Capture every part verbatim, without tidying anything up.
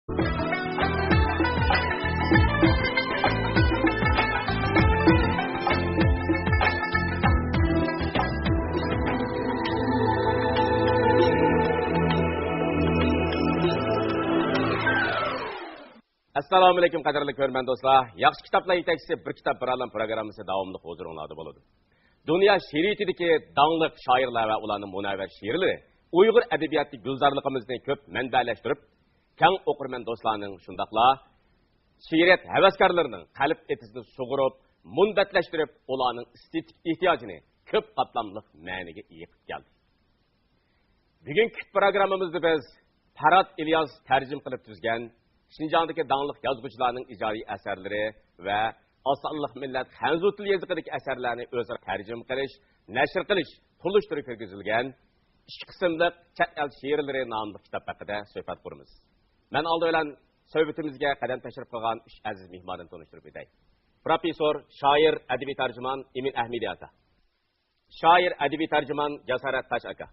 ئەسسالامۇئەلەيكۇم، قەدىرلىك كۆرۈرمەن دوستلار. ياخشى كىتابلار يېتەكچىسى بىر كىتاب بىر ئالەم پروگراممىسى داۋاملىق ھۇزۇرۇڭلاردا بولىدۇ. دۇنيا شېئىرىيىتىدىكى داڭلىق شائىرلار ۋە ئۇلارنىڭ مۇنەۋۋەر شېئىرلىرى ئۇيغۇر ئەدەبىياتى گۈلزارلىقىمىزنى كۆپ مەنبەلەشتۈرۈپ، كەڭ ئوقۇرمەن دوستلارنىڭ، شۇنداقلا شېئىرىيەت ھەۋەسكارلىرىنىڭ قەلب ئېتىزىنى سۇغۇرۇپ، مۇنبەتلەشتۈرۈپ، ئۇلارنىڭ ئېستېتىك ئېھتىياجىنى كۆپ قاتلاملىق مەنىگە ئېيىقىپ كەلدى. بۈگۈنكى پروگراممىمىزدا بىز پەرھات ئىلياس تەرجىمە قىلىپ تۈزگەن شىنجاڭدىكى داڭلىق يازغۇچىلارنىڭ ئىجادىي ئەسەرلىرى ۋە ئاز سانلىق مىللەت خەنزۇ تىل يېزىقىدىكى ئەسەرلەرنى ئۆزئارا تەرجىمە قىلىش، نەشر قىلىش، تونۇشتۇرۇپ كىرگۈزۈلگەن ئىككى قىسىملىق چەت ئەل شېئىرلىرى ناملىق كىتاب ھەققىدە سۆھبەت قۇرىمىز. مەن ئالدى بىلەن سۆھبىتىمىزگە قەدەم تەشرىپ قىلغان ئۈچ ئەزىز مېھماندىن تونۇشتۇرۇپ ئۆتەي. پروفېسسور، شائىر، ئەدەبىي تەرجىمان ئىمىن ئەھمىدى ئاكا. شائىر، ئەدەبىي تەرجىمان جاسارەت تاش ئاكا.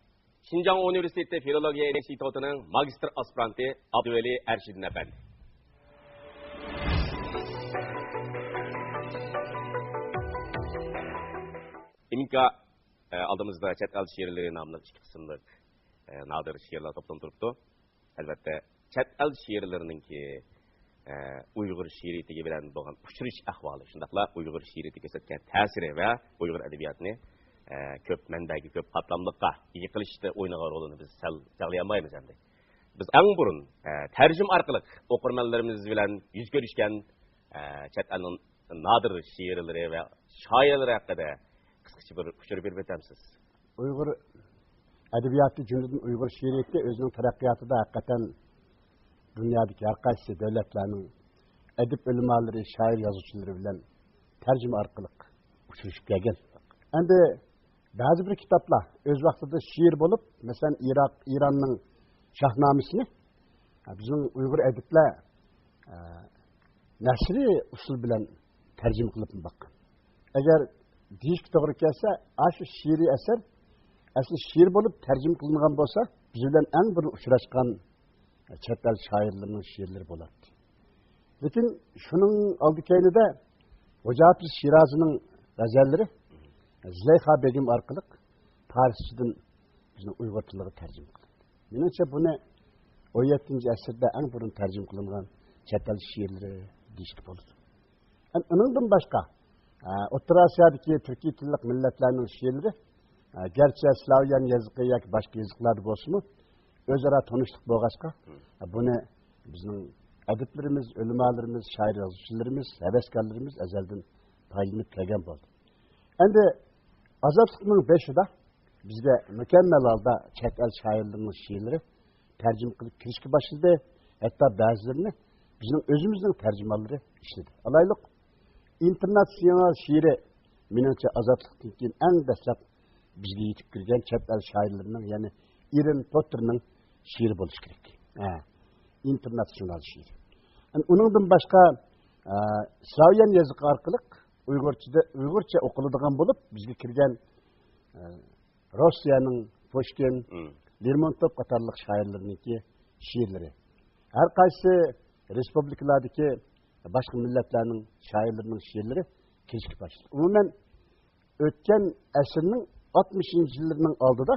شىنجاڭ ئۇنىۋېرسىتېتى فىلولوگىيە ئىنستىتۇتىنىڭ ماگىستىر ئاسپىرانتى ئابدۇۋەلى ئەرشىدىن ئەپەندى. ئىمىن ئاكا، ئالدىمىزدا چەت ئەل شېئىرلىرى ناملىق ئىككى قىسىملىق، ئە، نادىر شېئىرلار توپلىمى تۇرۇپتۇ. ئەلۋەتتە، چەت ئەل شېئىرلىرىنىڭكى، ئە، ئۇيغۇر شېئىرىيىتىگە بىلەن بولغان ئۇچرىشىش ئەھۋالى، شۇنداقلا ئۇيغۇر شېئىرىيىتىگە كۆرسەتكەن تەسىرى ۋە ئۇيغۇر ئەدەبىياتىنى، ئە، كۆپ مەنبەگە، كۆپ قاتلاملىققا ئىگە قىلىشتا ئوينىغان رولىنى بىز سەل چاغلىيالمايمىز ئەمدى. بىز ئەڭ بۇرۇن، ئە، تەرجىمە ئارقىلىق ئوقۇرمەنلىرىمىز بىلەن يۈز كۆرۈشكەن، ئە، چەت ئەلنىڭ نادىر شېئىرلىرى ۋە شائىرلىرى ھەققىدە قىسقىچە بىر ئۇچۇر بېرىپ ئۆتەمسىز؟ ئۇيغۇر ئەدەبىياتى، جۈملىدىن ئۇيغۇر شېئىرىيىتى ئۆزىنىڭ تەرەققىياتىدا ھەقىقەتەن دۇنيادىكى ھەر قايسى دۆلەتلەرنىڭ ئەدىب ئۆلىمالىرى، شائىر، يازغۇچىلىرى بىلەن تەرجىمە ئارقىلىق ئۇچرىشىپ كەلگەن. ئەمدى بەزى بىر كىتابلار ئۆز ۋاقتىدا شېئىر بولۇپ، مەسىلەن، ئىراق، ئىراننىڭ شاھنامىسىنى، ھە، بىزنىڭ ئۇيغۇر ئەدىبلەر، ئە، نەسرىي ئۇسۇل بىلەن تەرجىمە قىلىپمۇ باققان. ئەگەر دېيىشكە توغرا كەلسە، ئاشۇ شېئىرىي ئەسەر ئەسلى شېئىر بولۇپ تەرجىمە قىلىنغان بولسا، بىز بىلەن ئەڭ بۇرۇن ئۇچراشقان چەت ئەل شائىرلىرىنىڭ شېئىرلىرى بولاتتى. لېكىن شۇنىڭ ئالدى كەينىدە خوجا ھاپىز شىرازىنىڭ غەزەللىرى زۇلەيخا بېگىم ئارقىلىق پارسچىدىن بىزنىڭ ئۇيغۇر تىلىغا تەرجىمە قىلىندى. مېنىڭچە، بۇنى ئون يەتتىنچى ئەسىردە ئەڭ بۇرۇن تەرجىمە قىلىنغان چەت ئەل شېئىرلىرى دېيىشكە بولىدۇ. ئەن-، ئۇنىڭدىن باشقا، ئە، ئوتتۇرا ئاسىيادىكى تۈركىي تىللىق مىللەتلەرنىڭ شېئىرلىرى، ئە، گەرچە سلاۋيان يېزىقى ياكى باشقا يېزىقلاردا بولسىمۇ، ئۆزئارا تونۇشلۇق بولغاچقا، ئە، بۇنى بىزنىڭ ئەدىبلىرىمىز، ئۆلىمالىرىمىز، شائىر يازغۇچىلىرىمىز، ھەۋەسكارلىرىمىز ئەزەلدىن پايدىلىنىپ كەلگەن بولدى. ئەمدى ئازادلىقنىڭ بېشىدا بىزگە مۇكەممەل ھالدا چەت ئەل شائىرلىرىنىڭ شېئىرلىرى تەرجىمە قىلىپ كىرىشكە باشلىدى. ھەتتا بەزىلىرىنى بىزنىڭ ئۆزىمىزنىڭ تەرجىمانلىرى ئىشلىدى. ئالايلۇق، ئىنتېرناتسىيونال شېئىرى، مېنىڭچە، ئازادلىقتىن كېيىن ئەڭ دەسلەپ بىزگە يېتىپ كىرگەن چەت ئەل شائىرلىرىنىڭ، يەنى ئىرېن پوتېرنىڭ شېئىرى بولۇشى كېرەك. ھە، ئىنتېرناتسىيونال شېئىرى. ئۇنىڭدىن باشقا، ئە، سلاۋيان يېزىقى ئارقىلىق ئۇيغۇرچىدا، ئۇيغۇرچە ئوقۇلىدىغان بولۇپ، بىزگە كىرگەن، ئە، روسىيەنىڭ پۇشكىن، لېرمونتوف قاتارلىق شائىرلىرىنىڭكى شېئىرلىرى، ھەر قايسى رېسپۇبلىكىلاردىكى باشقا مىللەتلەرنىڭ شائىرلىرىنىڭ شېئىرلىرى كىرىشكە باشلىدى. ئومۇمەن، ئۆتكەن ئەسىرنىڭ ئاتمىشىنچى يىللىرىنىڭ ئالدىدا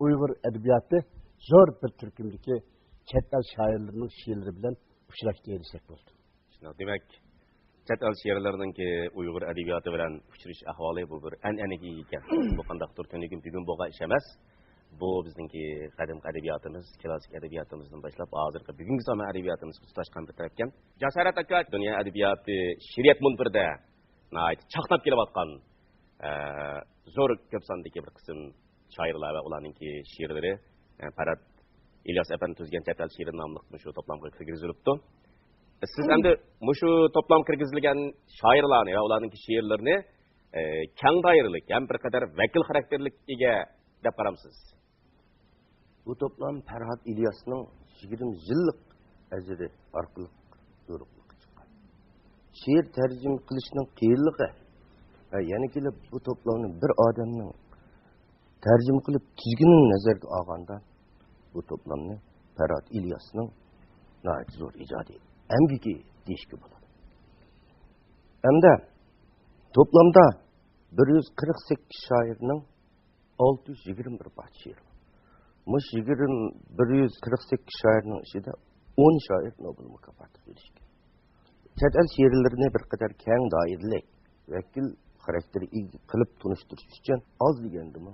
ئۇيغۇر ئەدەبىياتى زور بىر تۈركۈمدىكى چەت ئەل شائىرلىرىنىڭ شېئىرلىرى بىلەن ئۇچراشتى دېسەك بولىدۇ. شۇنداق. دېمەك، چەت ئەل شېئىرلىرىنىڭكى ئۇيغۇر ئەدەبىياتى بىلەن ئۇچرىشىش ئەھۋالى بۇ بىر ئەنئەنىگە ئىگە ئىكەن. بۇ قانداقتۇر تۈنۈگۈن بۈگۈن بولغان ئىش ئەمەس. بۇ بىزنىڭكى قەدىمكى ئەدەبىياتىمىز، كلاسسىك ئەدەبىياتىمىزدىن باشلاپ ھازىرقى بۈگۈنكى زامان ئەدەبىياتىمىزغا تۇتاشقان بىر تەرەپكەن. جاسارەت ئاكا، دۇنيا ئەدەبىياتى شېئىرىيەت مۇنبىرىدە ناھايىتى چاقناپ كېلىۋاتقان، ئە، زور كۆپ ساندىكى بىر قىسىم شائىرلار ۋە ئۇلارنىڭكى شېئىرلىرى، ئە، پەرھات ئىلياس ئەپەندى تۈزگەن چەت ئەل شېئىرى ناملىق مۇشۇ توپلامغا كىرگۈزۈلۈپتۇ. سىز ئەمدى مۇشۇ توپلامغا كىرگۈزۈلگەن شائىرلارنى ۋە ئۇلارنىڭكى شېئىرلىرىنى، ئە، كەڭ دائىرىلىك ھەم بىر قەدەر ۋەكىل خاراكتېرلىك ئىگە دەپ قارامسىز؟ بۇ توپلام پەرھات ئىلياسنىڭ يىگىرمە يىللىق ئەجرى ئارقىلىق يورۇقلۇققا چىققان. شېئىر تەرجىمە قىلىشنىڭ قىيىنلىقى، ھە، يەنە كېلىپ بۇ توپلامنى بىر ئادەمنىڭ تەرجىمە قىلىپ تۈزگىنىنى نەزەرگە ئالغاندا، بۇ توپلامنى پەرھات ئىلياسنىڭ ناھايىتى زور ئىجادىي ئەمگىكى دېيىشكە بولىدۇ. ھەمدە توپلامدا بىر يۈز قىرىق سەككىز شائىرنىڭ ئالتە يۈز يىگىرمە بىر پارچە شېئىر بار. مۇشۇ يىگىرمە، بىر يۈز قىرىق سەككىز شائىرنىڭ ئىچىدە ئون شائىر نوبېل مۇكاپاتىغا ئېرىشكەن. چەت ئەل شېئىرلىرىنى بىر قەدەر كەڭ دائىرىلىك، ۋەكىل خاراكتېرىگە ئىگە قىلىپ تونۇشتۇرۇش ئۈچۈن ئاز دېگەندىمۇ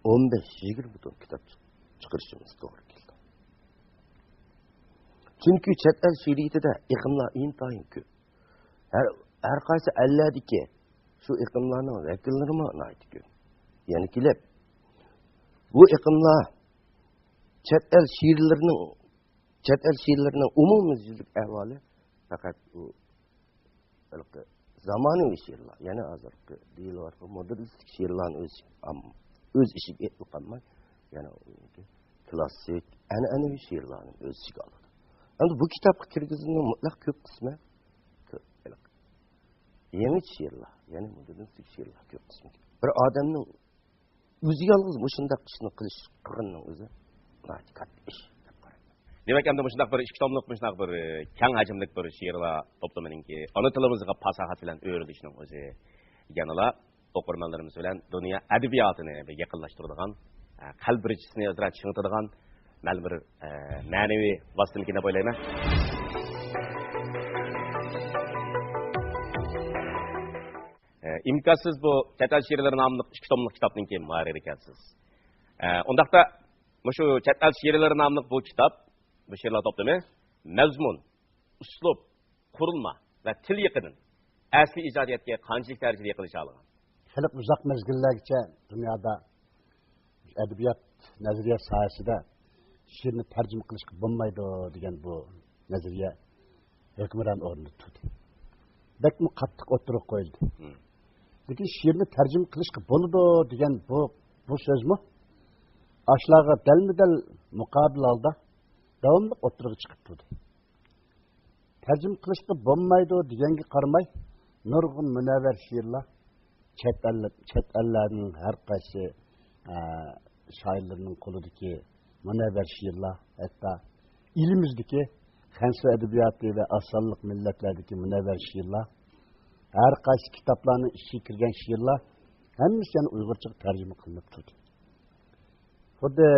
ئون بەش، يىگىرمە توم كىتاب چىق-، چىقىرىشىمىز توغرا كېلىدۇ. چۈنكى چەت ئەل شېئىرىيىتىدە ئېقىملار ئىنتايىن كۆپ. ھەر، ھەر قايسى ئەللەردىكى شۇ ئېقىملارنىڭ ۋەكىللىرىمۇ ناھايىتى كۆپ. يەنە كېلىپ، بۇ ئېقىملار چەت ئەل شېئىرلىرىنىڭ، چەت ئەل شېئىرلىرىنىڭ ئومۇميۈزلۈك ئەھۋالى پەقەت ئۇ ھېلىقى زامانىۋى شېئىرلار، يەنى ھازىرقى دېيىلىۋاتقان مودېرنىستىك شېئىرلارنى ئۆز، ئام-، ئۆز ئىچىگە ئېلىپ قالماي، يەنە كىلاسسىك، ئەنئەنىۋى شېئىرلارنى ئۆز ئىچىگە ئالىدۇ. ئەمدى بۇ كىتابقا كىرگۈزۈلگەن مۇتلەق كۆپ قىسمى كۆپ، ھېلىقى يېڭىچە شېئىرلار، يەنى مودېرنىستىك شېئىرلار كۆپ قىسمى. بىر ئادەمنىڭ ئۆزى يالغۇز مۇشۇنداق ئىشنى قىلىش، قىلغىنىنىڭ ئۆزى ناھايىتى كاتتا ئىش دەپ قارايمەن. دېمەك، ئەمدى مۇشۇنداق بىر ئىككى توملۇق، مۇشۇنداق بىر، ئە، كەڭ ھەجىملىك بىر شېئىرلار توپلىمىنىڭكى ئانا تىلىمىزغا پاساھەت بىلەن ئۆرۈلۈشىنىڭ ئۆزى يەنىلا ئوقۇرمەنلىرىمىز بىلەن دۇنيا ئەدەبىياتىنى بىر يېقىنلاشتۇرىدىغان، ئە، قەلب رىشتىسىنى ئۆزئارا چىڭىتىدىغان مەلۇم بىر، ئە، مەنىۋى ۋاسىتىمىكىن دەپ ئويلايمەن. ئە، ئىمكانسىز بۇ چەت ئەل شېئىرلىرى ناملىق ئىككى توملۇق كىتابنىڭكى مۇھەررىرى ئىكەنسىز. ئە، ئۇنداقتا مۇشۇ چەت ئەل شېئىرلىرى ناملىق بۇ كىتاب، بۇ شېئىرلار توپلىمى مەزمۇن، ئۇسلۇب، قۇرۇلما ۋە تىل يېقىدىن ئەسلىي ئىجادىيەتكە قانچىلىك دەرىجىدە يېقىنلىشالىغان؟ خېلى ئۇزاق مەزگىللەرگىچە دۇنيادا ئەدەبىيات، نەزەرىيەت ساھەسىدە شېئىرنى تەرجىمە قىلىشقا بولمايدۇ دېگەن بۇ نەزەرىيە ھۆكۈمران ئورۇندا تۇردى. بەكمۇ قاتتىق ئوتتۇرىغا قويۇلدى. مم. لېكىن شېئىرنى تەرجىمە قىلىشقا بولىدۇ دېگەن بۇ، بۇ سۆزمۇ ئاشۇلارغا دەلمۇدەل مۇقابىل ھالدا داۋاملىق ئوتتۇرىغا چىقىپ تۇردى. تەرجىمە قىلىشقا بولمايدۇ دېگەنگە قارىماي، نۇرغۇن مۇنەۋۋەر شېئىرلار، چەت ئەل، چەت ئەللەرنىڭ ھەر قايسى، ئە، شائىرلىرىنىڭ قولىدىكى مۇنەۋۋەر شېئىرلار، ھەتتا ئېلىمىزدىكى خەنزۇ ئەدەبىياتى ۋە ئاز سانلىق مىللەتلەردىكى مۇنەۋۋەر شېئىرلار، ھەر قايسى كىتابلارنىڭ ئىچىگە كىرگەن شېئىرلار ھەممىسى يەنە ئۇيغۇرچىغا تەرجىمە قىلىنىپ تۇردى. خۇددى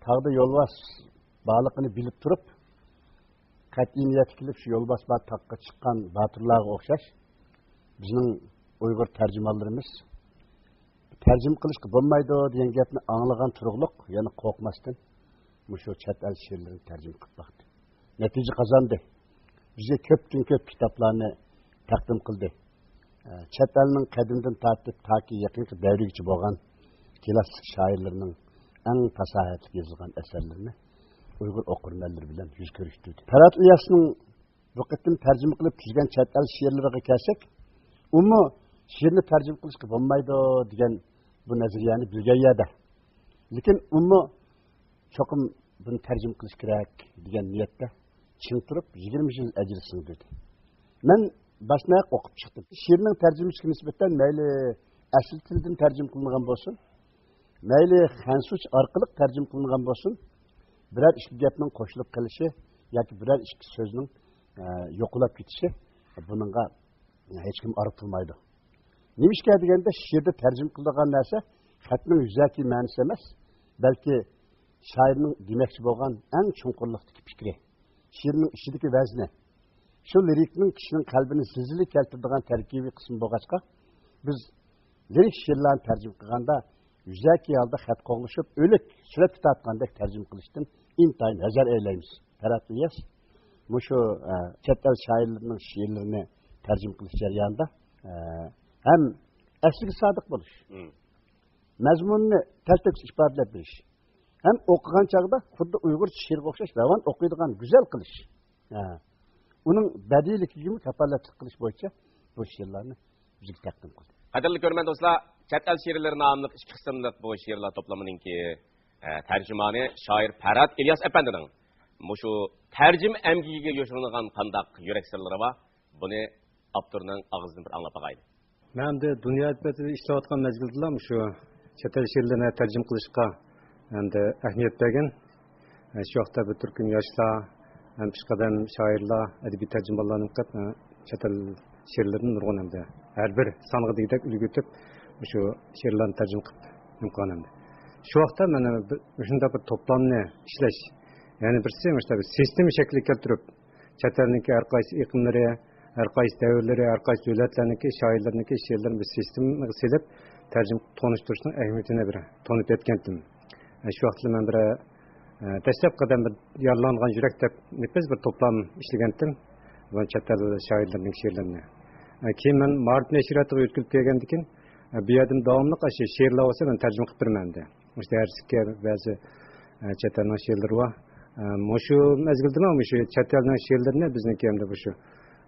تاغدا يولۋاس بارلىقىنى بىلىپ تۇرۇپ، قەتئىي نىيەتكە كېلىپ، شۇ يولۋاس بار تاغقا چىققان باتۇرلارغا ئوخشاش، بىزنىڭ ئۇيغۇر تەرجىمانلىرىمىز تەرجىمە قىلىشقا بولمايدۇ دېگەن گەپنى ئاڭلىغان تۇرۇقلۇق، يەنە قورقماستىن مۇشۇ چەت ئەل شېئىرلىرىنى تەرجىمە قىلىپ باقتى. نەتىجە قازاندى. بىزگە كۆپتىن كۆپ كىتابلارنى تەقدىم قىلدى. ئە، چەت ئەلنىڭ قەدىمدىن تارتىپ تاكى يېقىنقى دەۋرگىچە بولغان كىلاسسىك شائىرلىرىنىڭ ئەڭ پاساھەتلىك يېزىلغان ئەسەرلىرىنى ئۇيغۇر ئوقۇرمەنلىرى بىلەن يۈز كۆرۈشتۈردى. پەرھات ئىلياسنىڭ بۇ قېتىم تەرجىمە قىلىپ تۈزگەن چەت ئەل شېئىرلىرىغا كەلسەك، ئۇمۇ شېئىرنى تەرجىمە قىلىشقا بولمايدۇ دېگەن بۇ نەزەرىيەنى بىلگەن يەردە. لېكىن ئۇمۇ چوقۇم بۇنى تەرجىمە قىلىش كېرەك دېگەن نىيەتتە چىڭ تۇرۇپ، يىگىرمە يىل ئەجىر سىڭدۈردى. مەن باشناياق ئوقۇپ چىقتىم. شېئىرنىڭ تەرجىمىسىگە نىسبەتەن مەيلى ئەسلى تىلدىن تەرجىمە قىلىنغان بولسۇن، مەيلى خەنزۇچە ئارقىلىق تەرجىمە قىلىنغان بولسۇن، بىرەر ئىككى گەپنىڭ قوشۇلۇپ قېلىشى ياكى بىرەر ئىككى سۆزنىڭ، ئە، يوقىلاپ كېتىشى، بۇنىڭغا ھېچكىم ئارا تۇرمايدۇ. نېمىشقا دېگەندە، شېئىردا تەرجىمە قىلىدىغان نەرسە خەتنىڭ يۈزەكى مەنىسى ئەمەس، بەلكى شائىرنىڭ دېمەكچى بولغان ئەڭ چوڭقۇرلۇقتىكى پىكرى، شېئىرنىڭ ئىچىدىكى ۋەزنى. شۇ لىرىكنىڭ كىشىنىڭ قەلبىنى زىلزىلە كەلتۈرىدىغان تەركىبىي قىسمى بولغاچقا، بىز لىرىك شېئىرلارنى تەرجىمە قىلغاندا، يۈزەكى ھالدا خەت قوغلىشىپ، ئۆلۈك سۈرەتكە تارتقاندەك تەرجىمە قىلىشتىن ئىنتايىن ھەزەر ئەيلەيمىز. پەرھات ئىلياس مۇشۇ، ئە، چەت ئەل شائىرلىرىنىڭ شېئىرلىرىنى تەرجىمە قىلىش جەريانىدا، ئە، ھەم ئەسلىگە سادىق بولۇش، مم، مەزمۇننى تەلتۆكۈس ئىپادىلەپ بېرىش، ھەم ئوقۇغان چاغدا خۇددى ئۇيغۇرچە شېئىرغا ئوخشاش راۋان ئوقۇيدىغان گۈزەل قىلىش، ھە، ئۇنىڭ بەدىئىيلىكىگىمۇ كاپالەتلىك قىلىش بويىچە بۇ شېئىرلارنى بىزگە تەقدىم قىلدى. قەدىرلىك كۆرۈرمەن دوستلار، چەت ئەل شېئىرلىرى ناملىق ئىككى قىسىملىق بۇ شېئىرلار توپلىمىنىڭكى، ئە، تەرجىمانى شائىر پەرھات ئىلياس ئەپەندىنىڭ مۇشۇ تەرجىمە ئەمگىكىگە يوشۇرۇنغان قانداق يۈرەك سىرلىرى بار، بۇنى ئاپتورنىڭ ئاغزىدىن بىر ئاڭلاپ باقايلى. مەن ئەمدى دۇنيا ئەدەبىياتىدا ئىشلەۋاتقان مەزگىلدىلا مۇشۇ چەت ئەل شېئىرلىرىنى تەرجىمە قىلىشقا ئەمدى ئەھمىيەت بەرگەن. شۇ ۋاقىتتا بىر تۈركۈم ياشلار، ھەم پېشقەدەم شائىرلار، ئەدەبىي تەرجىمانلارنى قىلىپ، ئە، چەت ئەل شېئىرلىرىدىن نۇرغۇن ئەمدى ھەر بىر سانغا دېگۈدەك ئۈلگە ئېتىپ، مۇشۇ شېئىرلارنى تەرجىمە قىلىپ نېمە قىلغان ئەمدى. شۇ ۋاقىتتا مانا بىر، مۇشۇنداق بىر توپلامنى ئىشلەش، يەنى بىرسى مۇشۇنداق بىر سىستېما شەكلىگە كەلتۈرۈپ، چەت ئەلنىڭكى ھەر قايسى ئېقىملىرى، ھەر قايسى دەۋرلىرى، ھەر قايسى دۆلەتلەرنىڭكى شائىرلىرىنىڭكى شېئىرلىرىنى بىر سىستېمىغا سېلىپ، تەرجىمە تونۇشتۇرۇشنىڭ ئەھمىيىتىنى بىر تونۇپ يەتكەنتىم. شۇ ۋاقىتلا مەن بىر، ئە، دەسلەپكى قەدەم بىر يارىلانغان يۈرەك دەپ بىز بىر توپلام ئىشلىگەنتىم. بۇ چەت ئەل شائىرلىرىنىڭ شېئىرلىرىنى. ئە، كېيىن مەن مائارىپ نەشرىياتىغا يۆتكىلىپ كەلگەندىن كېيىن، ئە، بۇ يەردىن داۋاملىق ئاشۇ شېئىرلار بولسا مەن تەرجىمە قىلىپ بېرىمەن ئەمدى. مۇشۇ دەرسلىككە بەزى، ئە، چەت ئەلنىڭ شېئىرلىرى بار. ئە، مۇشۇ مەزگىلدىمۇ مۇشۇ چەت ئەلنىڭ شېئىرلىرىنى بىزنىڭكى ئەمدى مۇشۇ،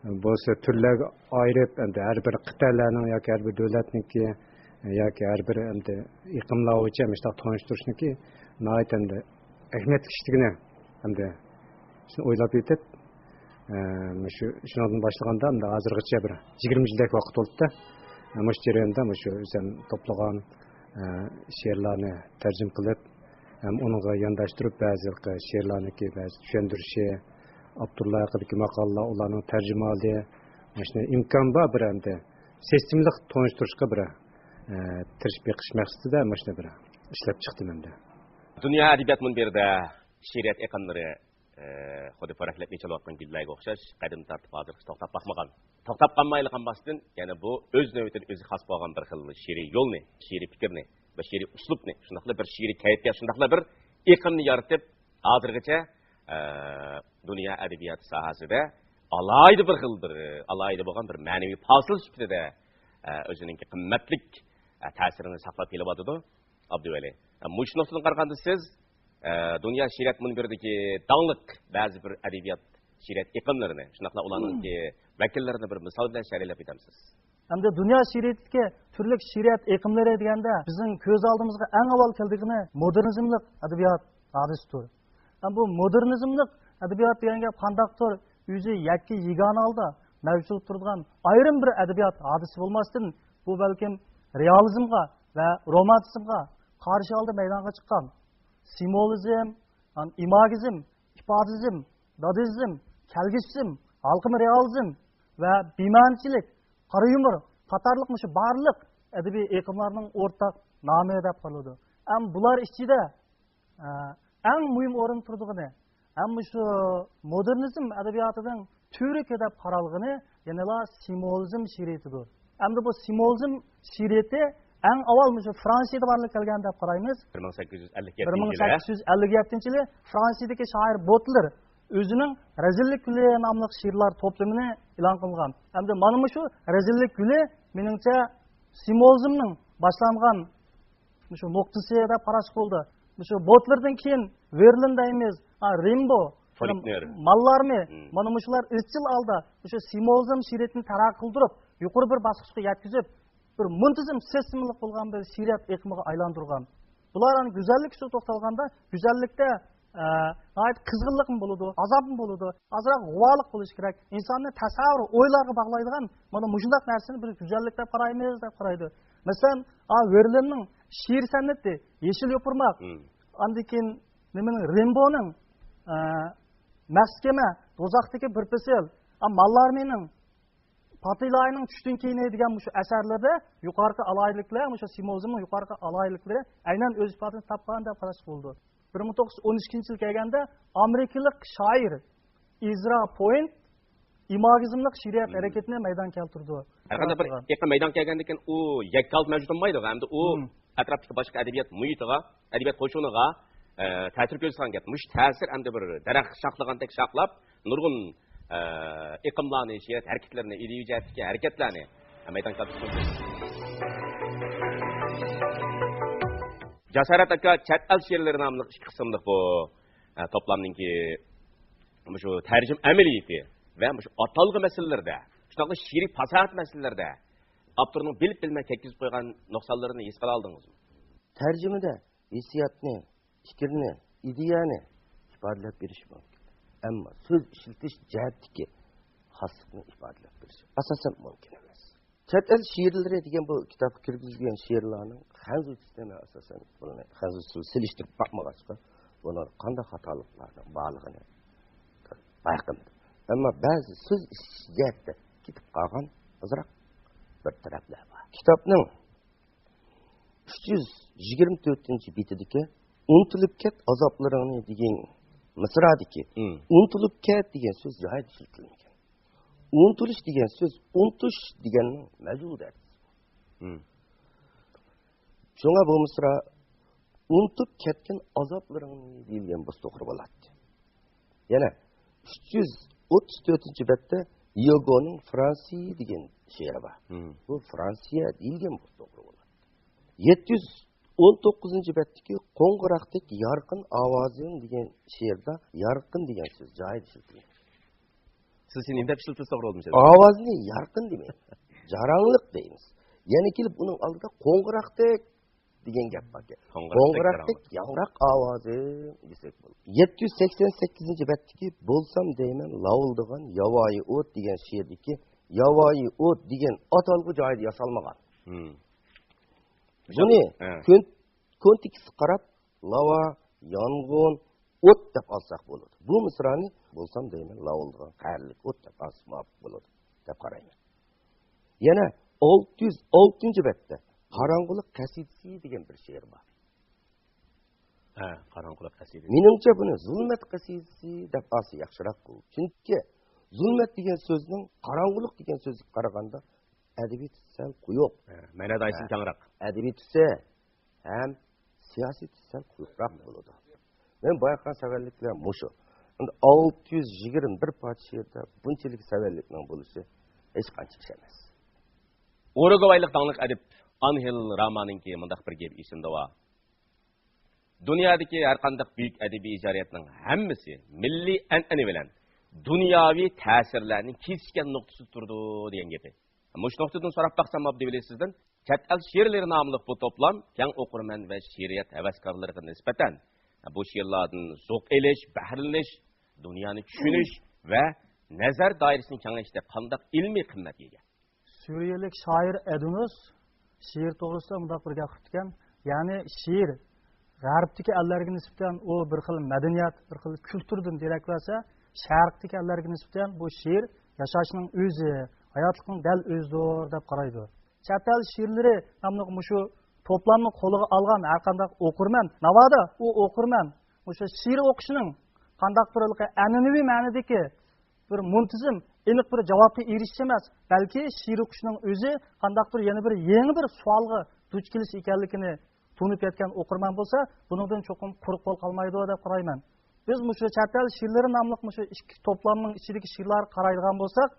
ئە، بولسا تۈرلەرگە ئايرىپ، ئەمدى ھەر بىر قىتئەلەرنىڭ ياكى ھەر بىر دۆلەتنىڭكى، ئە، ياكى ھەر بىر ئەمدى ئېقىملار بويىچە مۇشۇنداق تونۇشتۇرۇشنىڭكى ناھايىتى ئەمدى ئەھمىيەتلىك ئىشلىكىنى ئەمدى شۇنى ئويلاپ يېتىپ، ئە، مۇشۇ، شۇنىڭدىن باشلىغاندا، ئەمدى ھازىرغىچە بىر يىگىرمە يىلدەك ۋاقىت بولۇپتۇ. ئە، مۇشۇ جەرياندا مۇشۇ ئۆزۈم توپلىغان، ئە، شېئىرلارنى تەرجىمە قىلىپ، ھەم ئۇنىڭغا يانداشتۇرۇپ بەزى شېئىرلارنىڭكى بەزى چۈشەندۈرۈشى، ئاپتورلار ھەققىدىكى ماقالىلەر، ئۇلارنىڭ تەرجىمىھالى، مۇشۇنى ئىمكان بار بىر ئەمدى سىستېمىلىق تونۇشتۇرۇشقا بىر، ئە، تىرىشىپ بېقىش مەقسىتىدە مۇشۇنى بىر ئىشلەپ چىقتىم ئەمدى. دۇنيا ئەدەبىيات مۇنبىرىدە شېئىرىيەت ئېقىملىرى، ئە، خۇددى پورەكلەپ ئېچىلىۋاتقان گۈللەرگە ئوخشاش قەدىم تارتىپ ھازىرغىچە توختاپ باقمىغان. توختاپ قالمايلا قالماستىن، يەنە بۇ ئۆز نۆۋىتىدە ئۆزىگە خاس بولغان بىر خىل شېئىرىي يولنى، شېئىرىي پىكىرنى، بىر شېئىرىي ئۇسلۇبنى، شۇنداقلا بىر شېئىرىي كەيپىيات، شۇنداقلا بىر ئېقىمنى يارىتىپ، ھازىرغىچە، ئە، دۇنيا ئەدەبىياتى ساھەسىدە ئالاھىدە بىر خىل بىر، ئالاھىدە بولغان بىر مەنىۋى پاسىل سۈپىتىدە، ئە، ئۆزىنىڭكى قىممەتلىك، ئە، تەسىرىنى ساقلاپ كېلىۋاتىدۇ. ئابدۇۋەلى، مۇشۇ نۇقتىدىن قارىغاندا سىز، ئە، دۇنيا شېئىرىيەت مۇنبىرىدىكى داڭلىق بەزى بىر ئەدەبىيات، شېئىرىيەت ئېقىملىرىنى، شۇنداقلا ئۇلارنىڭكى ۋەكىللىرىنى بىر مىسال بىلەن شەرھلەپ ئۆتەمسىز؟ ئەمدى دۇنيا شېئىرىيىتىدىكى تۈرلۈك شېئىرىيەت ئېقىملىرى دېگەندە، بىزنىڭ كۆز ئالدىمىزغا ئەڭ ئاۋۋال كېلىدىغىنى مودېرنىزملىق ئەدەبىيات ھادىسىدۇر. ھەم بۇ مودېرنىزملىق ئەدەبىيات دېگەن گەپ قانداقتۇر، ئۆزى يەككە يېگانە ھالدا مەۋجۇت بولۇپ تۇرىدىغان ئايرىم بىر ئەدەبىيات ھادىسىسى بولماستىن، بۇ بەلكىم رېئالىزمغا ۋە رومانتىزمغا قارشى ھالدا مەيدانغا چىققان سىمۋولىزم، ئان-، ئىماگىزم، ئىپادىزم، دادىزم، كەلگۈسىزم، ھالقىما رېئالىزم ۋە بىمەنىچىلىك، قارا يۇمۇر قاتارلىق مۇشۇ بارلىق ئەدەبىي ئېقىملارنىڭ ئورتاق نامى دەپ قارىلىدۇ. ئەم بۇلار ئىچىدە ئە، ئەڭ مۇھىم ئورۇن تۇرىدىغىنى، ھەم مۇشۇ مودېرنىزم ئەدەبىياتىنىڭ تۈۋرۈكى دەپ قارالغىنى يەنىلا سىمۋولىزم شېئىرىيىتىدۇر. ئەمدى بۇ سىمۋولىزم شېئىرىيىتى ئەڭ ئاۋۋال مۇشۇ فرانسىيەدە بارلىققا كەلگەن دەپ قارايمىز. بىر مىڭ سەككىز يۈز ئەللىك يەتتىنچى يىلى. بىر مىڭ سەككىز يۈز ئەللىك يەتتىنچى يىلى فرانسىيەدىكى شائىر بوتلېر ئۆزىنىڭ رەزىللىك گۈلى ناملىق شېئىرلار توپلىمىنى ئېلان قىلغان. ئەمدى مانا مۇشۇ رەزىللىك گۈلى، مېنىڭچە، سىمۋولىزمنىڭ باشلانغان مۇشۇ نۇقتىسى دەپ قاراشقا بولىدۇ. مۇشۇ بوتلېردىن كېيىن ۋېرلىن دەيمىز، ھا، رىمبو، فولكنېر. ماللارمى، مم. مانا مۇشۇلار ئىزچىل ھالدا مۇشۇ سىمۋولىزم شېئىرىيىتىنى تەرەققىي قىلدۇرۇپ، يۇقىرى بىر باسقۇچقا يەتكۈزۈپ، بىر مۇنتىزىم سىستېمىلىق بولغان بىر شېئىرىيەت ئېقىمىغا ئايلاندۇرغان. بۇلار، يەنى، گۈزەللىك ئۈستىدە توختالغاندا، گۈزەللىكتە، ئە، ناھايىتى قىزغىنلىقمۇ بولىدۇ، ئازابمۇ بولىدۇ، ئازراق غۇۋالىق بولۇشى كېرەك. ئىنساننى تەسەۋۋۇر، ئويلارغا باغلايدىغان مانا مۇشۇنداق نەرسىنى بىز گۈزەللىك دەپ قارايمىز، دەپ قارايدۇ. مەسىلەن، ئا، ۋېرلىننىڭ شېئىر سەنئىتى، يېشىل يوپۇرماق، مم. ئاندىن كېيىن نېمىنىڭ، رىمبونىڭ، ئە، مەھكىمە، دوزاختىكى بىر پەسىل، ئا، ماللارمىنىڭ، پاتىلاينىڭ چۈشتىن كېيىنى دېگەن مۇشۇ ئەسەرلىرىدە يۇقىرىقى ئالاھىدىلىكلەر، مۇشۇ سىمۋولىزمنىڭ يۇقىرىقى ئالاھىدىلىكلىرى ئەينەن ئۆز ئىپادىسىنى تاپقان دەپ قاراشقا بولىدۇ. بىر مىڭ توققۇز يۈز ئون ئىككىنچى يىل كەلگەندە ئامېرىكىلىق شائىر ئىزرا پوينت ئىماگىزملىق شېئىرىيەت مم. ھەرىكىتىنى مەيدانغا كەلتۈرىدۇ. ھەر قانداق بىر ئېقىم مەيدانغا كەلگەندىن كېيىن، ئۇ يەككە ھالدا مەۋجۇت بولمايدۇ. ئەمدى ئۇ مم. ئەتراپتىكى باشقا ئەدەبىيات مۇھىتىغا، ئەدەبىيات قوشۇنىغا، ئە، تەسىر كۆرسىتىدىغان گەپ. مۇشۇ تەسىر ئەمدى بىر دەرەخ شاخلىغاندەك شاخلاپ، نۇرغۇن، ئە، ئېقىملارنى، شېئىرىيەت ھەرىكەتلىرىنى، ئىدىيەۋى جەھەتتىكى ھەرىكەتلەرنى مەيدانغا كەلتۈرۈپ. جاسارەت ئاكا، چەت ئەل شېئىرلىرى ناملىق ئىككى قىسىملىق بۇ، ئە، توپلامنىڭكى مۇشۇ تەرجىمە ئەمەلىيىتى ۋە مۇشۇ ئاتالغۇ مەسىلىلىرىدە، شۇنداقلا شېئىرىي پاساھەت مەسىلىلىرىدە ئاپتورنىڭ بىلىپ بىلمەي كەتكۈزۈپ قويغان نۇقسانلىرىنى ھېس قىلالدىڭىزمۇ؟ تەرجىمىدە ھېسسىياتنى، پىكىرنى، ئىدىيەنى ئىپادىلەپ بېرىش مۇمكىن. ئەمما سۆز ئىشلىتىش جەھەتتىكى خاسلىقنى ئىپادىلەپ بېرىش ئاساسەن مۇمكىن ئەمەس. چەت ئەل شېئىرلىرى دېگەن بۇ كىتابقا كىرگۈزۈلگەن شېئىرلارنىڭ خەنزۇچىسىنى ئاساسەن، بۇنى خەنزۇچىسى بىلەن سېلىشتۇرۇپ باقمىغاچقا، بۇنىڭدا قانداق خاتالىقلارنىڭ بارلىقىنى بايقىمىدىم. ئەمما بەزى سۆز ئىشلىتىش جەھەتتە كېتىپ قالغان ئازراق بىر تەرەپلەر بار. كىتابنىڭ ئۈچ يۈز يىگىرمە تۆتىنچى بېتىدىكى «ئۇنتۇلۇپ كەت ئازابلىرىڭنى» دېگەن مىسرادىكى «ئۇنتۇلۇپ كەت» دېگەن سۆز جايىدا ئىشلىتىلمىگەن. «ئۇنتۇلۇش» دېگەن سۆز «ئۇنتۇش» دېگەننىڭ مەجھۇل دەرىجىسى. شۇڭا بۇ مىسرا «ئۇنتۇپ كەتكىن ئازابلىرىڭنى» دېيىلگەن بولسا توغرا بولاتتى. يەنە ئۈچ يۈز ئوتتۇز تۆتىنچى بەتتە يوگونىڭ «فرانسىيە» دېگەن شېئىرى بار. بۇ «فرانسىيە» دېيىلگەن بولسا توغرا بولاتتى. يەتتە يۈز ئون توققۇزىنچى بەتتىكى «قوڭغۇراقتەك يارقىن ئاۋازىڭ» دېگەن شېئىردا «يارقىن» دېگەن سۆز جايىدا ئىشلىتىلگەن. سىز نېمە دەپ ئىشلىتىلسە توغرا بولدى؟ ئاۋازنى يارقىن دېمەيمىز. جاراڭلىق دەيمىز. يەنە كېلىپ ئۇنىڭ ئالدىدا «قوڭغۇراقتەك» دېگەن گەپ باركەن. «قوڭغۇراقتەك ياڭراق ئاۋازىڭ» دېسەك بولىدۇ. يەتتە يۈز سەكسەن سەككىزىنچى بەتتىكى «بولسام دەيمەن لاۋۇلدىغان ياۋايى ئوت» دېگەن شېئىردىكى «ياۋايى ئوت» دېگەن ئاتالغۇ جايىدا ياسالمىغان. بۇنى كۆن-، كونتېكستقا قاراپ، لاۋا، يانغۇن، ئوت دەپ ئالساق بولىدۇ. بۇ مىسرانى «بولسام دەيمەن لاۋۇلدىغان قەھەرلىك ئوت» دەپ ئالسا مۇۋاپىق بولىدۇ دەپ قارايمەن. يەنە ئالتە يۈز ئالتىنچى بەتتە «قاراڭغۇلۇق قەسىدىسى» دېگەن بىر شېئىر بار. ھە، «قاراڭغۇلۇق قەسىدىسى». مېنىڭچە بۇنى «زۇلمەت قەسىدىسى» دەپ ئالسا ياخشىراق. چۈنكى زۇلمەت دېگەن سۆزنىڭ قاراڭغۇلۇق دېگەن سۆزگە قارىغاندا ئەدەبىياتى سەل قويۇق. ھە، مەنە دائىرىسى كەڭرەك. ئەدەبىياتى ھەم سىياسىيىتى سەل قويۇقراق بولىدۇ. مەن بايقىغان سەۋەنلىكلەر مۇشۇ. ئەمدى ئالتە يۈز يىگىرمە بىر پارچە شېئىردا بۇنچىلىك سەۋەنلىكنىڭ بولۇشى ھېچقانچە ئىش ئەمەس. ئۇرۇگۋايلىق داڭلىق ئەدىب ئانھېل رامانىڭكى مۇنداق بىر گېپى ئېسىمدە بار: «دۇنيادىكى ھەرقانداق بۈيۈك ئەدەبىي ئىجادىيەتنىڭ ھەممىسى مىللىي ئەنئەنە بىلەن دۇنياۋى تەسىرلەرنىڭ كېسىشكەن نۇقتىسىدا تۇرىدۇ» دېگەن گېپى. مۇشۇ نۇقتىدىن سوراپ باقسام ئابدى ۋەلى سىزدىن، «چەت ئەل شېئىرلىرى» ناملىق بۇ توپلام كەڭ ئوقۇرمەن ۋە شېئىرىيەت ھەۋەسكارلىرىغا نىسبەتەن بۇ شېئىرلاردىن زوق ئېلىش، بەھرىلىنىش، دۇنيانى چۈشىنىش ۋە نەزەر دائىرىسىنى كېڭەيتىشتە قانداق ئىلمىي قىممەتكە ئىگە؟ سۈرىيەلىك شائىر ئەدۇنۇس شېئىر توغرىسىدا مۇنداق بىر گەپ قىپتىكەن، يەنى شېئىر غەربتىكى ئەللەرگە نىسبەتەن ئۇ بىر خىل مەدەنىيەت، بىر خىل كۈلتۈردىن دېرەك بەرسە، شەرقتىكى ئەللەرگە نىسبەتەن بۇ شېئىر ياشاشنىڭ ئۆزى، ھاياتلىقنىڭ دەل ئۆزىدۇر دەپ قارايدۇ. «چەت ئەل شېئىرلىرى» ناملىق مۇشۇ توپلامنى قولىغا ئالغان ھەرقانداق ئوقۇرمەن، ناۋادا ئۇ ئوقۇرمەن مۇشۇ شېئىر ئوقۇشنىڭ قانداق بىر ھېلىقى ئەنئەنىۋى مەنىدىكى بىر مۇنتىزىم، ئېنىق بىر جاۋابقا ئېرىشىش ئەمەس، بەلكى شېئىر ئوقۇشنىڭ ئۆزى قانداقتۇر يەنە بىر يېڭى بىر سوئالغا دۇچ كېلىش ئىكەنلىكىنى تونۇپ يەتكەن ئوقۇرمەن بولسا، بۇنىڭدىن چوقۇم قۇرۇق بول قالمايدۇ دەپ قارايمەن. بىز مۇشۇ «چەت ئەل شېئىرلىرى» ناملىق مۇشۇ ئىككى توپلامنىڭ ئىچىدىكى شېئىرلارغا قارايدىغان بولساق،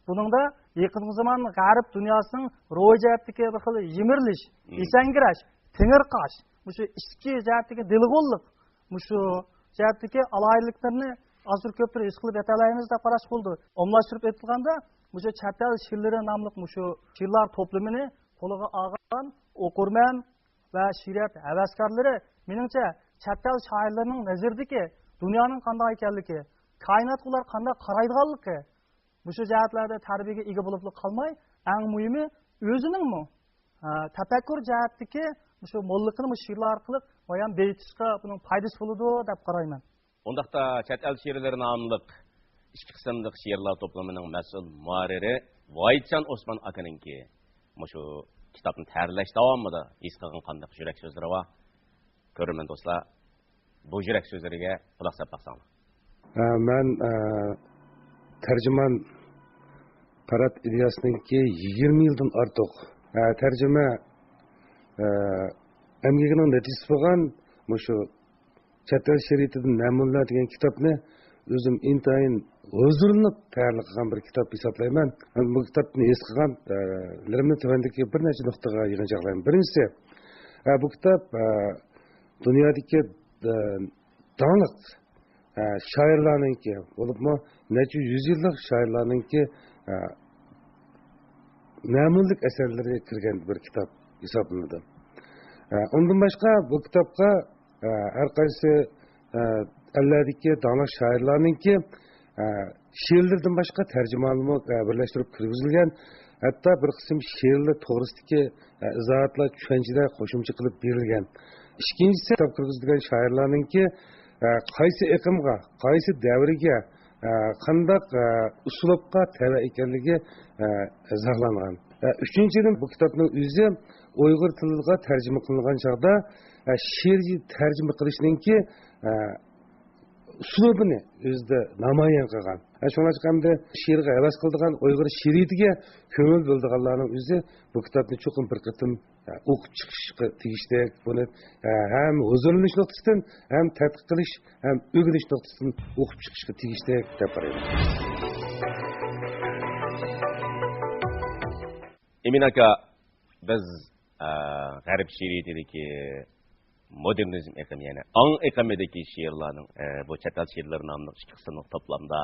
بۇنىڭدا يېقىنقى زامان غەرب دۇنياسىنىڭ روھىي جەھەتتىكى بىر خىل يىمىرىلىش، ئېسەڭگىرەش، تېڭىرقاش، مۇشۇ ئىچكى جەھەتتىكى دېلىغۇللۇق، مۇشۇ جەھەتتىكى ئالاھىدىلىكلىرىنى ئازدۇر كۆپتۇر ھېس قىلىپ يېتەلەيمىز دەپ قاراشقا بولىدۇ. ئومۇملاشتۇرۇپ ئېيتىلغاندا، مۇشۇ «چەت ئەل شېئىرلىرى» ناملىق مۇشۇ شېئىرلار توپلىمىنى قولىغا ئالغان ئوقۇرمەن ۋە شېئىرىيەت ھەۋەسكارلىرى، مېنىڭچە، چەت ئەل شائىرلىرىنىڭ نەزىرىدىكى دۇنيانىڭ قانداق ئىكەنلىكى، كائىناتقا ئۇلار قانداق قارايدىغانلىقى، مۇشۇ جەھەتلەردە تەربىيەگە ئىگە بولۇپلا قالماي، ئەڭ مۇھىمى ئۆزىنىڭمۇ، ھە، تەپەككۇر جەھەتتىكى مۇشۇ موللىقىنى مۇشۇ شېئىرلار ئارقىلىق بايان بېيىتىشقا بۇنىڭ پايدىسى بولىدۇ دەپ قارايمەن. ئۇنداقتا «چەت ئەل شېئىرلىرى» ناملىق ئىككى قىسىملىق شېئىرلار توپلىمىنىڭ مەسئۇل مۇھەررىرى ۋايىتجان ئوسمان ئاكىنىڭكى مۇشۇ كىتابنى تەييارلاش داۋامىدا ھېس قىلغان قانداق يۈرەك سۆزلىرى بار؟ كۆرۈرمەن دوستلار، بۇ يۈرەك سۆزلىرىگە قۇلاق سېلىپ باقساڭلار. ھە، مەن، ئە، تەرجىمان پەرھات ئىلياسنىڭكى يىگىرمە يىلدىن ئارتۇق، ئە، تەرجىمە، ئە، ئەمگىكىنىڭ نەتىجىسى بولغان مۇشۇ «چەت ئەل شېئىرىيىتىدىن نەمۇنىلەر» دېگەن كىتابنى ئۆزۈم ئىنتايىن ھۇزۇرلىنىپ تەييارلىق قىلغان بىر كىتاب ھېسابلايمەن. ھەم بۇ كىتابنى ھېس قىلغان، ئە، لىرىمنى تۆۋەندىكى بىر نەچچە نۇقتىغا يىغىنچاقلايمەن. بىرىنچىسى، ئە، بۇ كىتاب، ئە، دۇنيادىكى، ئە، داڭلىق، ئە، شائىرلارنىڭكى، بولۇپمۇ نەچچە يۈز يىللىق شائىرلارنىڭكى، ئە، نەمۇنىلىك ئەسەرلىرى كىرگەن بىر كىتاب ھېسابلىنىدۇ. ئە، ئۇندىن باشقا بۇ كىتابقا، ئە، ھەر قايسى، ئە، ئەللەردىكى داڭلىق شائىرلارنىڭكى، ئە، شېئىرلىرىدىن باشقا تەرجىمىھالىمۇ، ئە، بىرلەشتۈرۈپ كىرگۈزۈلگەن. ھەتتا بىر قىسىم شېئىرلار توغرىسىدىكى، ئە، ئىزاھاتلار، چۈشەنچىلەر قوشۇمچە قىلىپ بېرىلگەن. ئىككىنچىسى، كىتاب كىرگۈزۈلگەن شائىرلارنىڭكى، ئە، قايسى ئېقىمغا، قايسى دەۋرگە، ئە، قانداق، ئە، ئۇسلۇبقا تەۋە ئىكەنلىكى، ئە، ئىزاھلانغان. ئە، ئۈچىنچىدىن، بۇ كىتابنىڭ ئۆزى ئۇيغۇر تىلىغا تەرجىمە قىلىنغان چاغدا، ئە، شېئىر تەرجىمە قىلىشنىڭكى، ئە، ئۇسلۇبىنى ئۆزىدە نامايان قىلغان. ئە، شۇڭلاشقا ئەمدى شېئىرغا ھەۋەس قىلىدىغان، ئۇيغۇر شېئىرىيىتىگە كۆڭۈل بۆلىدىغانلارنىڭ ئۆزى بۇ كىتابنى چوقۇم بىر قېتىم ئوقۇپ چىقىشقا تېگىشلىك، بۇنى، ھە، ھەم ھۇزۇرلىنىش نۇقتىسىدىن، ھەم تەتقىق قىلىش، ھەم ئۆگىنىش نۇقتىسىدىن ئوقۇپ چىقىشقا تېگىشلىك دەپ قارايمەن. ئىمىن ئاكا، بىز، ئە، غەرب شېئىرىيىتىدىكى مودېرنىزم ئېقىمى، يەنى ئاڭ ئېقىمىدىكى شېئىرلارنىڭ، ئە، بۇ چەت ئەل شېئىرلىرى ناملىق ئىككى قىسىملىق توپلامدا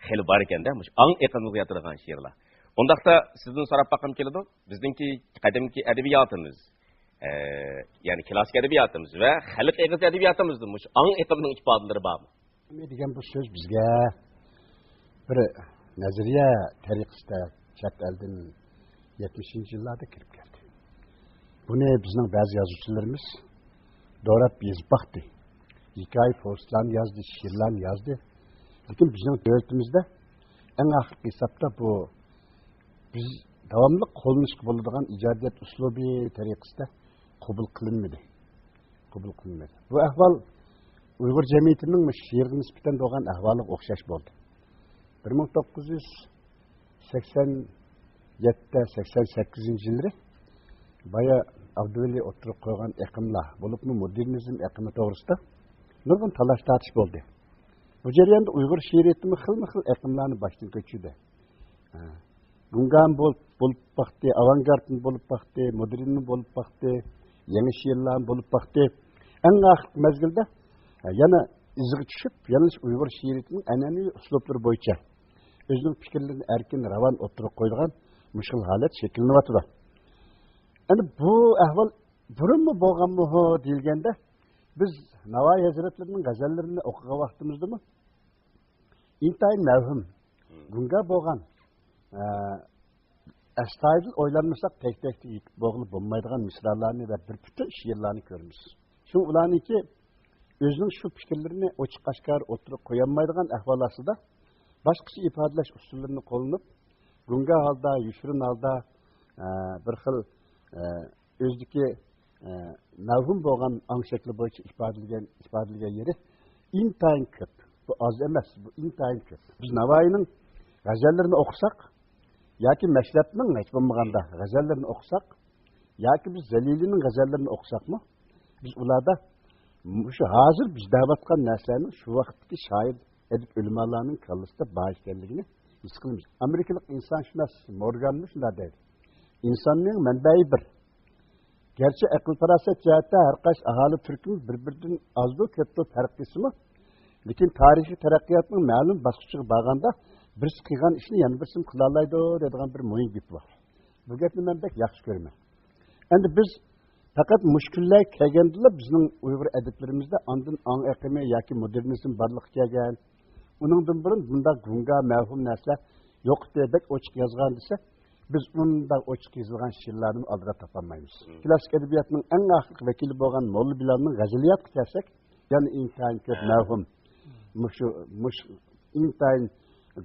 خېلى بار ئىكەن-دە، مۇشۇ ئاڭ ئېقىمىغا ياتىدىغان شېئىرلار. ئۇنداقتا سىزدىن سوراپ باققۇم كېلىدۇ، بىزنىڭكى قەدىمكى ئەدەبىياتىمىز، ئە، يەنى كلاسسىك ئەدەبىياتىمىز ۋە خەلق ئېغىز ئەدەبىياتىمىزدا مۇشۇ ئاڭ ئېقىمىنىڭ ئىپادىلىرى بارمۇ؟ ئېقىمى دېگەن بۇ سۆز بىزگە بىر نەزەرىيە تەرىقىسىدە چەت ئەلدىن يەتمىشىنچى يىللاردا كىرىپ كەلدى. بۇنى بىزنىڭ بەزى يازغۇچىلىرىمىز دوراپ يېزىپ باقتى. ھېكايە، پوۋېستلارنى يازدى، شېئىرلارنى يازدى. لېكىن بىزنىڭ دۆلىتىمىزدە ئەڭ ئاخىرقى ھېسابتا بۇ بىز داۋاملىق قوللىنىشقا بولىدىغان ئىجادىيەت ئۇسلۇبى تەرىقىسىدە قوبۇل قىلىنمىدى. قوبۇل قىلىنمىدى. بۇ ئەھۋال ئۇيغۇر جەمئىيىتىنىڭ مۇشۇ شېئىرغا نىسبەتەن بولغان ئەھۋالىغا ئوخشاش بولدى. بىر مىڭ توققۇز يۈز سەكسەن يەتتە، سەكسەن سەككىزىنچى يىللىرى بايا ئابدۇۋەلى ئوتتۇرىغا قويغان ئېقىملار، بولۇپمۇ مودېرنىزم ئېقىمى توغرىسىدا نۇرغۇن تالاش-تارتىش بولدى. بۇ جەرياندا ئۇيغۇر شېئىرىيىتىمۇ خىلمۇ خىل ئېقىملارنى باشتىن كەچۈردى. ھە. گۇڭگام بولۇپ، بولۇپ باقتى، ئاۋانگارد بولۇپ باقتى، مودېرن بولۇپ باقتى، يېڭى شېئىرلار بولۇپ باقتى. ئەڭ ئاخىرقى مەزگىلدە، ھە، يەنە ئىزىغا چۈشۈپ، يەنە ئۇيغۇر شېئىرىيىتىنىڭ ئەنئەنىۋى ئۇسلۇبلىرى بويىچە ئۆزىنىڭ پىكىرلىرىنى ئەركىن، راۋان ئوتتۇرىغا قويىدىغان مۇشۇ خىل ھالەت شەكىللىنىۋاتىدۇ. ئەمدى بۇ ئەھۋال بۇرۇنمۇ بولغانمۇ دېيىلگەندە، بىز ناۋايى ھەزرەتلىرىنىڭ غەزەللىرىنى ئوقۇغان ۋاقتىمىزدىمۇ ئىنتايىن مەۋھۇم، گۇڭگا بولغان، ئە، ئەستايىدىل ئويلانمىساق تەك-تەكتە يېتىپ بولغىلى بولمايدىغان مىسرالارنى ۋە بىر پۈتۈن شېئىرلارنى كۆرىمىز. شۇڭا ئۇلارنىڭكى ئۆزىنىڭ شۇ پىكىرلىرىنى ئوچۇق-ئاشكارا ئوتتۇرىغا قويالمايدىغان ئەھۋال ئاستىدا باشقىچە ئىپادىلەش ئۇسۇللىرىنى قوللىنىپ، گۇڭگا ھالدا، يوشۇرۇن ھالدا، ئە، بىر خىل، ئە، ئۆزىدىكى، ئە، مەۋھۇم بولغان ئاڭ شەكلى بويىچە ئىپادىلىگەن، ئىپادىلىگەن يېرى ئىنتايىن كۆپ. بۇ ئاز ئەمەس، بۇ ئىنتايىن كۆپ. بىز ناۋايىنىڭ غەزەللىرىنى ئوقۇساق، ياكى مەشرەپنىڭ ھېچ بولمىغاندا غەزەللىرىنى ئوقۇساق، ياكى بىز زەلىلىنىڭ غەزەللىرىنى ئوقۇساقمۇ، بىز ئۇلاردا مۇشۇ ھازىر بىز دەۋاتقان نەرسىلەرنىڭ شۇ ۋاقىتتىكى شائىر، ئەدىب، ئۆلىمالارنىڭ كاللىسىدا بار ئىكەنلىكىنى ھېس قىلىمىز. ئامېرىكىلىق ئىنسانشۇناس مورگانمۇ شۇنداق دەيدۇ. ئىنساننىڭ مەنبەيى بىر. گەرچە ئەقىل-پاراسەت جەھەتتە ھەر قايسى ئاھالە تۈركۈم بىر-بىرىدىن ئازدۇ كۆپتۇ پەرق قىلسىمۇ، لېكىن تارىخىي تەرەققىياتنىڭ مەلۇم باسقۇچىغا بارغاندا، بىرسى قىلغان ئىشنى يەنە بىرسىمۇ قىلالايدۇ دەيدىغان بىر مۇھىم گېپى بار. بۇ گەپنى مەن بەك ياخشى كۆرىمەن. ئەمدى بىز پەقەت مۇشۇ كۈنلەرگە كەلگەندىلا بىزنىڭ ئۇيغۇر ئەدىبلىرىمىزدە ئاندىن ئاڭ ئېقىمى ياكى مودېرنىزم بارلىققا كەلگەن. ئۇنىڭدىن بۇرۇن بۇنداق گۇڭگا، مەۋھۇم نەرسىلەر يوق ئىدى، بەك ئوچۇق يازغان دېسەك، بىز ئۇنداق ئوچۇق يېزىلغان شېئىرلارنىمۇ ئالدىراپ تاپالمايمىز. مم. كلاسسىك ئەدەبىياتنىڭ ئەڭ ئاخىرقى ۋەكىلى بولغان موللا بىلالنىڭ غەزەلىياتقا كەلسەك، يەنە ئىنتايىن كۆپ ھە. مەۋھۇم، مۇشۇ، مۇشۇ ئىنتايىن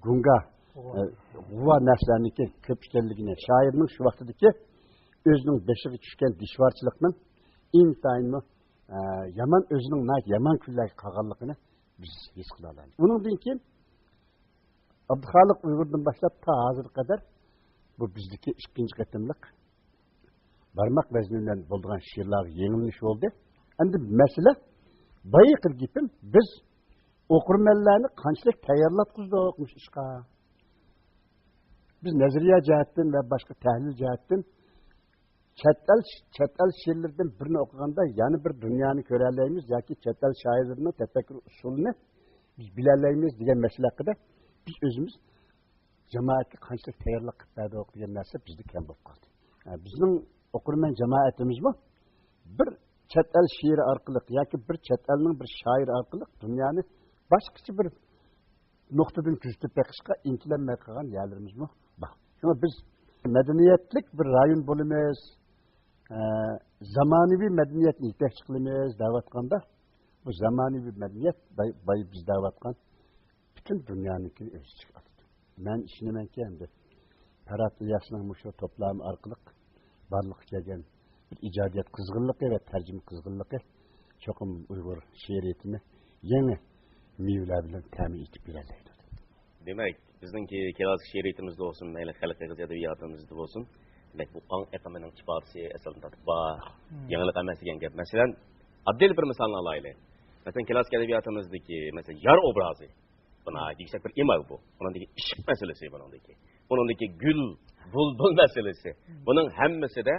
گۇڭگا، غۇۋا. ئە، غۇۋا نەرسىلەرنىڭكى كۆپ ئىكەنلىكىنى، شائىرنىڭ شۇ ۋاقتىدىكى ئۆزىنىڭ بېشىغا چۈشكەن دىشۋارچىلىقنىڭ ئىنتايىنمۇ، ئە، يامان، ئۆزىنىڭ ناھايىتى يامان كۈنلەرگە قالغانلىقىنى بىز ھېس قىلالايمىز. ئۇنىڭدىن كېيىن ئابدۇخالىق ئۇيغۇردىن باشلاپ تا ھازىرغا قەدەر بۇ بىزدىكى ئىككىنچى قېتىملىق بارماق ۋەزنى بىلەن بولىدىغان شېئىرلارغا يېڭىلىنىش بولدى. ئەمدى مەسىلە، بايىقى گېپىم، بىز ئوقۇرمەنلەرنى قانچىلىك تەييارلاتقۇزدۇق مۇشۇ ئىشقا؟ بىز نەزەرىيە جەھەتتىن ۋە باشقا تەھلىل جەھەتتىن چەت ئەل، چەت ئەل شېئىرلىرىدىن بىرنى ئوقۇغاندا يەنە بىر دۇنيانى كۆرەلەيمىز ياكى چەت ئەل شائىرلىرىنىڭ تەپەككۇر ئۇسۇلىنى بىز بىلەلەيمىز دېگەن مەسىلە ھەققىدە بىز ئۆزىمىز جامائەتكە قانچىلىك تەييارلىق قىلىپ بەردۇق دېگەن نەرسە بىزدە كەم بولۇپ قالدى. ئە، بىزنىڭ ئوقۇرمەن جامائىتىمىزمۇ بىر چەت ئەل شېئىرى ئارقىلىق ياكى بىر چەت ئەلنىڭ بىر شائىرى ئارقىلىق دۇنيانى باشقىچە بىر نۇقتىدىن كۆزىتىپ بېقىشقا ئىنتىلەلمەي قالغان يەرلىرىمىزمۇ بار. شۇڭا بىز مەدەنىيەتلىك بىر رايون بولىمىز، ئە، زامانىۋى مەدەنىيەتنى يېتەكچى قىلىمىز دەۋاتقاندا، بۇ زامانىۋى مەدەنىيەت باي، باي بىز دەۋاتقان پۈتۈن دۇنيانىڭكىنى ئۆز ئىچىگە ئالىدۇ. مەن ئىشىنىمەنكى، ئەمدى پەرھات ئىلياسنىڭ مۇشۇ توپلامى ئارقىلىق بارلىققا كەلگەن بىر ئىجادىيەت قىزغىنلىقى ۋە تەرجىمە قىزغىنلىقى چوقۇم ئۇيغۇر شېئىرىيىتىنى يېڭى مېۋىلەر بىلەن تەمىن ئېتىپ بېرەلەيدۇ. دېمەك، بىزنىڭكى كلاسسىك شېئىرىيىتىمىزدە بولسۇن، مەيلى خەلق ئېغىز ئەدەبىياتىمىزدا بولسۇن، دېمەك، بۇ ئاڭ ئېقىمىنىڭ ئىپادىسى ئەسلىدىن تارتىپ بار. مم. يېڭىلىق ئەمەس دېگەن گەپ. مەسىلەن، ئاددىي بىر مىسالنى ئالايلى. مەسىلەن، كلاسسىك ئەدەبىياتىمىزدىكى، مەسىلەن، يار ئوبرازى. بۇ ناھايىتى يۈكسەك بىر ئىماگ بۇ. بۇنىڭدىكى ئىشق مەسىلىسى، بۇنىڭدىكى. بۇنىڭدىكى گۈل، بۇلبۇل مەسىلىسى. مم. بۇنىڭ ھەممىسىدە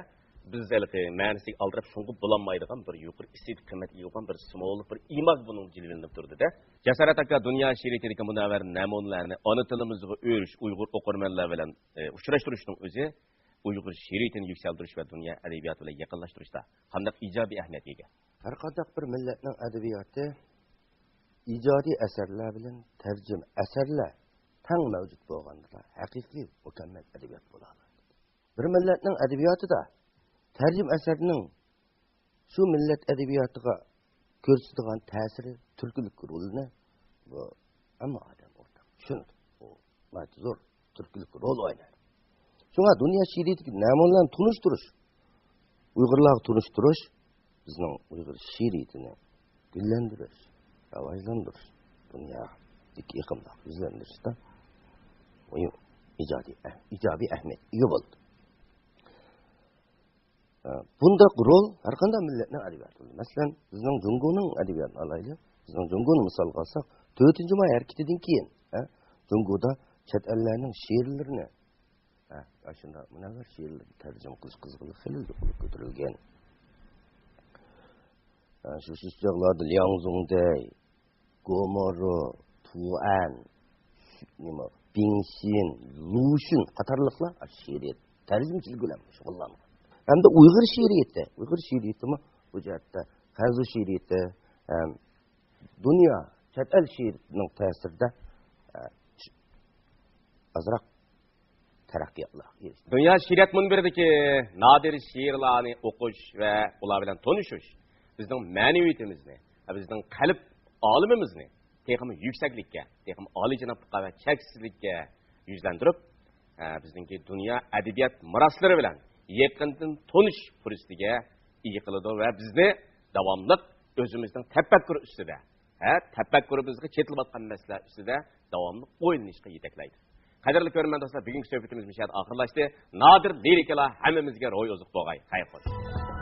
بىز ھېلىقى مەنىسىگە ئالدىراپ شۇڭغۇپ بولالمايدىغان بىر يۇقىرى ئېستېتىك قىممەتكە ئىگە بولغان بىر سىمۋوللۇق بىر ئىماگ بۇنىڭ جىلۋىلىنىپ تۇرىدۇ-دە. جاسارەت ئاكا، دۇنيا شېئىرىيىتىدىكى مۇنەۋۋەر نەمۇنىلەرنى ئانا تىلىمىزغا ئۆرۈش، ئۇيغۇر ئوقۇرمەنلەر بىلەن، ئى، ئۇچراشتۇرۇشنىڭ ئۆزى ئۇيغۇر شېئىرىيىتىنى يۈكسەلدۈرۈش ۋە دۇنيا ئەدەبىياتى بىلەن يېقىنلاشتۇرۇشتا قانداق ئىجابىي ئەھمىيەتكە ئىگە؟ ھەر قانداق بىر مىللەتنىڭ ئەدەبىياتى ئىجادىي ئەسەرلەر بىلەن، تەرجىمە ئەسەرلەر تەڭ مەۋجۇت بولغاندىلا، ھەقىقىي مۇكەممەل ئەدەبىيات بولالايدۇ. بىر مىللەتنىڭ ئەدەبىياتىدا تەرجىمە ئەسەرنىڭ شۇ مىللەت ئەدەبىياتىغا كۆرسىتىدىغان تەسىرى، تۈرتكىلىك رولىنى بۇ ھەممە ئادەم ئورتاق چۈشىنىدۇ. ئۇ ناھايىتى زور تۈرتكىلىك رول ئوينايدۇ. شۇڭا دۇنيا شېئىرىيىتىدىكى نەمۇنىلەرنى تونۇشتۇرۇش، ئۇيغۇرلارغا تونۇشتۇرۇش، بىزنىڭ ئۇيغۇر شېئىرىيىتىنى گۈللەندۈرۈش، راۋاجلاندۇرۇش، دۇنيادىكى ئېقىملارغا يۈزلەندۈرۈشتە مۇھىم ئىجادىي ئەھ-، ئىجابىي ئەھمىيەتكە ئىگە بولىدۇ. ئە، بۇنداق رول ھەر قانداق مىللەتنىڭ ئەدەبىياتى بولىدۇ. مەسىلەن، بىزنىڭ جۇڭگونىڭ ئەدەبىياتىنى ئالايلى. بىزنىڭ جۇڭگونى مىسالغا ئالساق، تۆتىنچى ماي ھەرىكىتىدىن كېيىن، ئە، جۇڭگودا چەت ئەللەرنىڭ شېئىرلىرىنى، ئە، ئاشۇنداق مۇنەۋۋەر شېئىرلىرىنى تەرجىمە قىلىش قىزغىنلىقى خېلى يۇقىرى كۆتۈرۈلگەن. ئە، شۇ، شۇ چاغلاردا لياڭ زۇڭدەي، گومورو، تۇئەن، نېمە، بىڭشىن، لۇشۈن قاتارلىقلار شېئىرىيەت تەرجىمىچىلىكى بىلەن شۇغۇللانغان. ھەمدە ئۇيغۇر شېئىرىيىتى، ئۇيغۇر شېئىرىيىتىمۇ بۇ جەھەتتە خەنزۇ شېئىرىيىتى ھەم دۇنيا چەت ئەل شېئىرىيىتىنىڭ تەسىرىدە، ئە، ئازراق تەرەققىياتلارغا ئېرىشتى. دۇنيا شېئىرىيەت مۇنبىرىدىكى نادىر شېئىرلارنى ئوقۇش ۋە ئۇلار بىلەن تونۇشۇش بىزنىڭ مەنىۋىيىتىمىزنى، بىزنىڭ قەلب ئالىمىمىزنى تېخىمۇ يۈكسەكلىككە، تېخىمۇ ئالىيجانابلىققا ۋە چەكسىزلىككە يۈزلەندۈرۈپ، ئە، بىزنىڭكى دۇنيا ئەدەبىيات مىراسلىرى بىلەن يېقىندىن تونۇشۇش پۇرسىتىگە ئىگە قىلىدۇ ۋە بىزنى داۋاملىق ئۆزىمىزنىڭ تەپەككۇر ئۈستىدە، ھە، تەپەككۇرىمىزغا چېتىلىۋاتقان مەسىلە ئۈستىدە داۋاملىق ئويلىنىشقا يېتەكلەيدۇ. قەدىرلىك كۆرۈرمەن دوستلار، بۈگۈنكى سۆھبىتىمىز مۇشۇ يەردە ئاخىرلاشتى. نادىر لىرىكىلار ھەممىمىزگە روھىي ئوزۇق بولغاي. خەير خوش.